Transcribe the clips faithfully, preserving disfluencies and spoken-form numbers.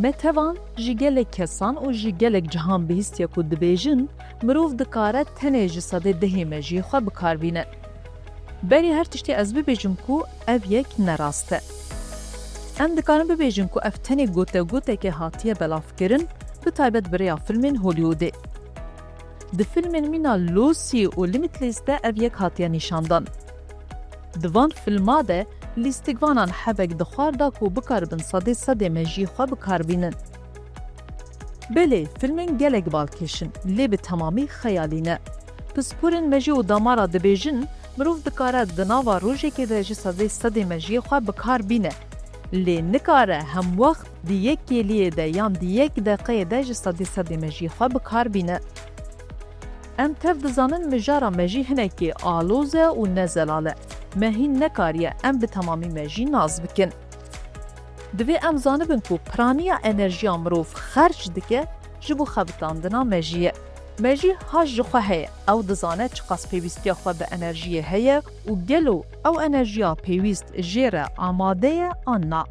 Me tevan ji gelek kesan û ji gelek cihan bihîstiye ku dibêjin, mirov dikare tenê ji sedê dehê mejiyê xwe bi kar bîne. Berî her tiştî ez bibêjim ku ev yek ne rast e. Em dikarin bibêjin ku ev tenê gotegoteke hatiye belavkirin, bi taybet bi rêya filmên Hollywoodê. Di filmên mîna Lucy û Limitless de ev yek hatiye nîşandan. Di van filma de lîstikvanan hebek dixwar da ku bikaribin sedê sedê mejiyê xwe bi kar bînin. Belê, filmên gelek balkêş in, lê bi temamî xeyalî ne. Pisporên mejî û damara dibêjin, mirov dikare di nava rojekê de ji sedê sedê mejiyê xwe bi kar bîne. Lê nikare hemwext di yek kêliyê de yan di yek deqeyê de ji sedê sedê mejiyê xwe bi kar bîne. Em tev dizanin mijara mejî hinekî aloz e û ne zelal e. Me hîn nekariye em bi temamî mejî nas bikin. Divê em zanibin ku piraniya enerjiya mirov xerc dike ji bo xebitandina mejiyê. Mejî ha ji xwe heye, ew dizane çiqas pêwîstiya xwe bi enerjiyê heye û gelo ew enerjiya pêwîst jê re amade ye an na.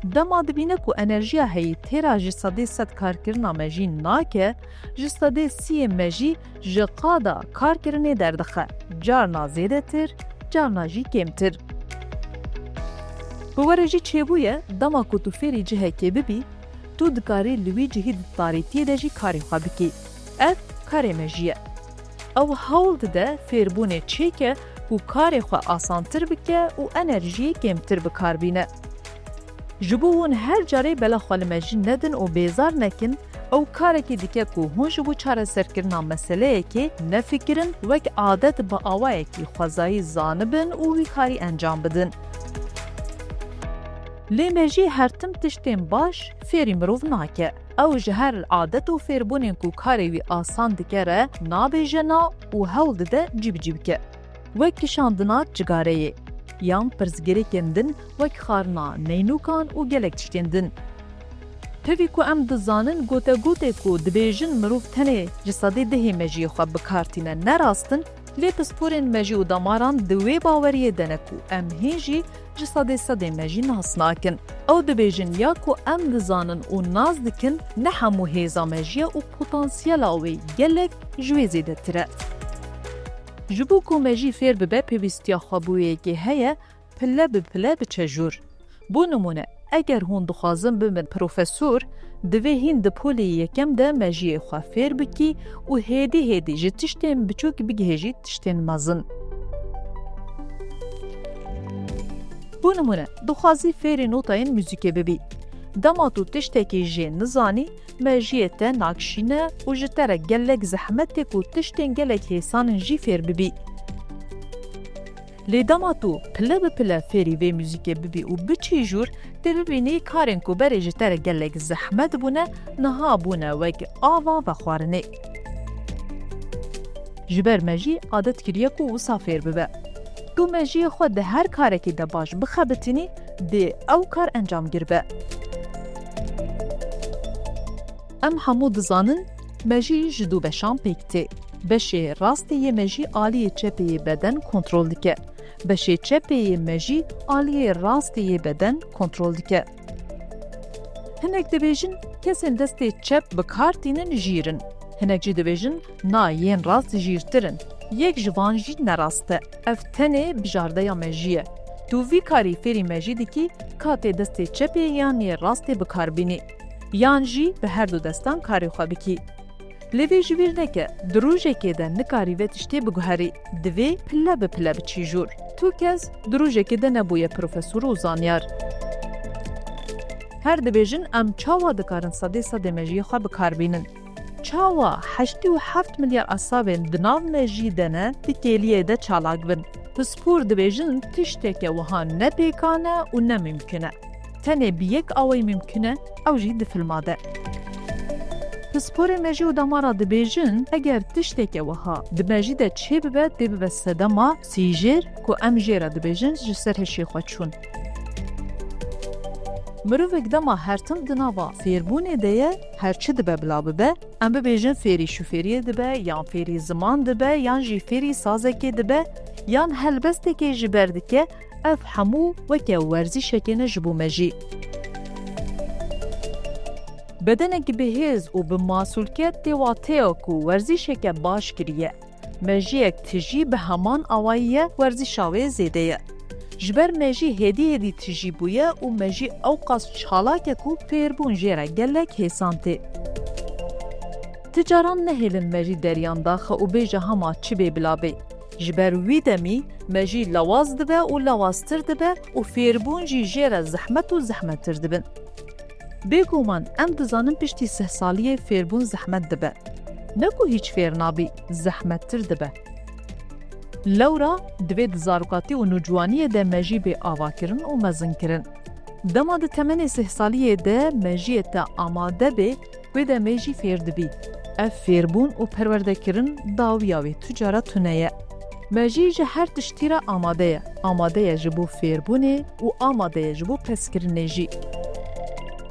Dema dibîne ku enerjiya heyî têra ji sedê sed karkirina mejî nake, ji sedê sî yê mejî ji qada karkirinê derdixe, carna zêdetir, carna jî kêmtir. Bi we re jî çêbûye, dema ku tu fêrî cihekê bibî, tu dikarî li wî cihî di tarîtiyê de jî karê xwe bikî. Ev karê mejî ye. Ew hewl dide fêrbûnê çêke ku karê xwe asantir bike û enerjiyê kêmtir bi kar bîne. Ji bo hûn her carê bela xwe li mejî nedin û bêzar nekin, ew karekî dike ku hûn ji bo çareserkirina meseleyekê nefikirin, wek adet bi awayekî xwezayî zanibin û wî karî encam bidin. Lê mejî her tim tiştên baş fêrî mirov nake. Ew ji her adet û fêrbûnên ku karê wî asan dike re nabêje na û hewl dide cî bi cî bike. Wek kişandina cigareyê, yan pirsgirêkên din wek xwarina neynûkan û gelek tiştên din. Tevî ku em dizanin gotegotê ku dibêjin mirov tenê ji sedê dehê mejiyê xwe bi kar tîne ne rast in, lê pisporên mejî û damaran di wê baweriyê de ne ku em hîn jî ji sedê sedê mejî nas nakin. Ew dibêjin ya ku em dizanin û nas dikin, ne hemû hêza mejiyê û potansiyela wê gelek ji wê zêdetir e. Ji bo ku mejî fêr bibe, pêwîstiya xwe bi wê yekê heye, pile bi pile biçe jûr. Bo nimûne, eger hûn dixwazin bibin profesor, divê hîn di polê yekem de mejiyê xwe fêr bikî û hêdî hêdî ji tiştên biçûk bigihêjî tiştên mezin. Bo nimûne, dixwazî fêrî notayên muzîkê bibî. Dema tu tiştekî jê nizanî, mejiyê te nakşîne û ji te re gelek zehmet tê ku tiştên gelek hêsan in jî fêr bibî. Lê dema tu pile bi pile fêrî vê muzîkê bibî û biçî jûr, tê bibînî karên ku berê ji te re gelek zehmet bûne, niha bûne wek ava vexwarinê. Ji ber mejî adet kiriye ku wisa fêr bibe. Tu mejiyê xwe di her karekî de baş bixebitînî, dê ew kar encamgir be. Em hemû dizanin, mejî ji du beşan pêk tê. Beşê rastê yê mejî aliyê çepê yê beden kontrol dike. Beşê çepê yê mejî aliyê rastê yê beden kontrol dike. Hinek dibêjin, kesên destê çep bi kar tînin jîr in. Hinek jî dibêjin, na, yên rast jîrtir in. Yek ji van jî ne rast e. Ev tenê bijardeya mejî ye. Tu vî karî fêrî mejî dikî, ka tê destê çepê yan yê rastê bi kar bînî. Yan jî bi her du destan karê xwe bikî. Lê vê ji bîr neke, di rojekê de nikarî vê tiştê biguherî, divê pile bi pile biçî jûr. Tu kes di rojekê de nebûye profesor û zanyar. Her dibêjin, em çawa dikarin sedê sedê mejiyê xwe bi kar bînin? Çawa heştê û heft milyar esabên di nav mejî de ne, di kêliyê de çalak bin? Pispor dibêjin, tişteke wiha ne pêkan e û ne mimkun e. Tenê bi yek awayî mimkun e, ew jî di filma de. Pisporê mejî û damara dibêjin, eger tişteke wiha di mejî de çêbibe, dê bibe sedema sîjêr ku em jê re dibêjin ji ser hişê xwe çûn. Mirovek dema her tim di nava fêrbûnê de ye, her çi dibe bila bibe, em bibêjin fêrî şofêriyê dibe, yan fêrî ziman dibe, yan jî fêrî sazekê dibe, yan helbestekê ji ber dike, ev hemû weke werzîşekê ne ji bo mejî. Bedenek bi hêz û bi masûlke tê wateya ku werzîşeke baş kiriye. Mejiyek tijî bi heman awayî ye, werzîşa wê zêde ye. Ji ber mejî hêdî hêdî tijî bûye û mejî ewqas çalak e ku fêrbûn jê re gelek hêsan tê. Ti caran nehêlin mejî deriyan daxe û bêje hema çi bê bila bê. Ji ber wî demî mejî lawaz dibe û lawaztir dibe û fêrbûn jî jê re zehmet û zehmettir dibin. Bêguman em dizanin piştî sih saliyê fêrbûn zehmet dibe. Ne ku hîç fêr nabî, zehmettir dibe. Lewra divê di zarokatî û nûciwaniyê de mejî bê avakirin û mezinkirin. Dema di temenê sih saliyê de mejiyê te amade bê, wê demê jî fêr dibî. Ev fêrbûn û perwerdekirin dawiya wê tu cara tune ye. Mejî ji her tiştî re amade ye. Amade ye ji bo fêrbûnê û amade ye ji bo peskirinê jî.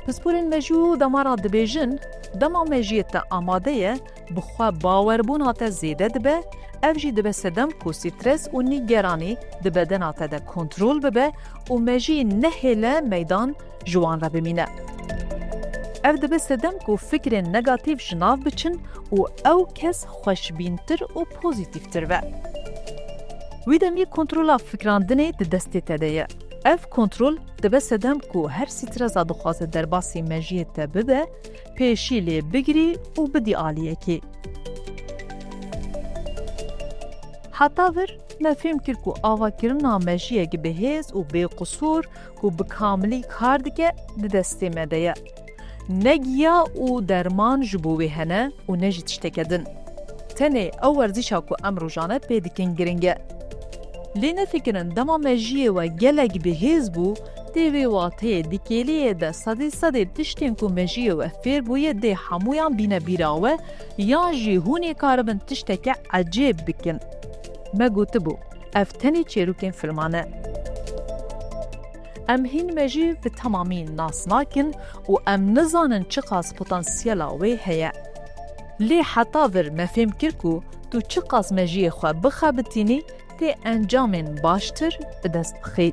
Pisporên mejî û damara dibêjin, dema mejiyê te amade ye, bi xwe bawerbûna te zêde dibe, ev jî dibe sedem ku stres û nîgeranî di bedena te de kontrol bibe û mejî nehêle meydan ji wan re bimîne. Ev dibe sedem ku fikrên negatîf ji nav biçin û ew kes xweşbîntir û pozîtîftir be. Wî demî kontrola fikrandinê di destê te de ye. Ev kontrol dibe sedem ku her stresa dixwaze derbasî mejiyê te bibe, pêşî lê bigirî û bidî aliyekê. Heta vir me fêm kir ku avakirina mejiyek bi hêz û bê qisûr ku bi kamilî kar dike di destê me de ye. Ne giya û derman ji bo wê hene û ne jî tişteke din. Tenê ew werzîşa ku em rojane pê dikin giring e. Lê nefikirin dema mejiyê we gelek bi hêz bû, tê vê wateyê di kêliyê de sedî sedê tiştên ku mejiyê we fêr bûye dê hemûyan bîne bîra we, yan jî hûn ê karibin tişteke ecêb bikin. Me gotibû, ev tenê çêrokên filman e. Em hîn mejî bi temamî nas nakin û em nizanin çiqas potansiyela wê heye. Lê heta vir me fêm kir ku tu çiqas mejiyê xwe bixebitînî, tê encamên baştir bi dest bixî.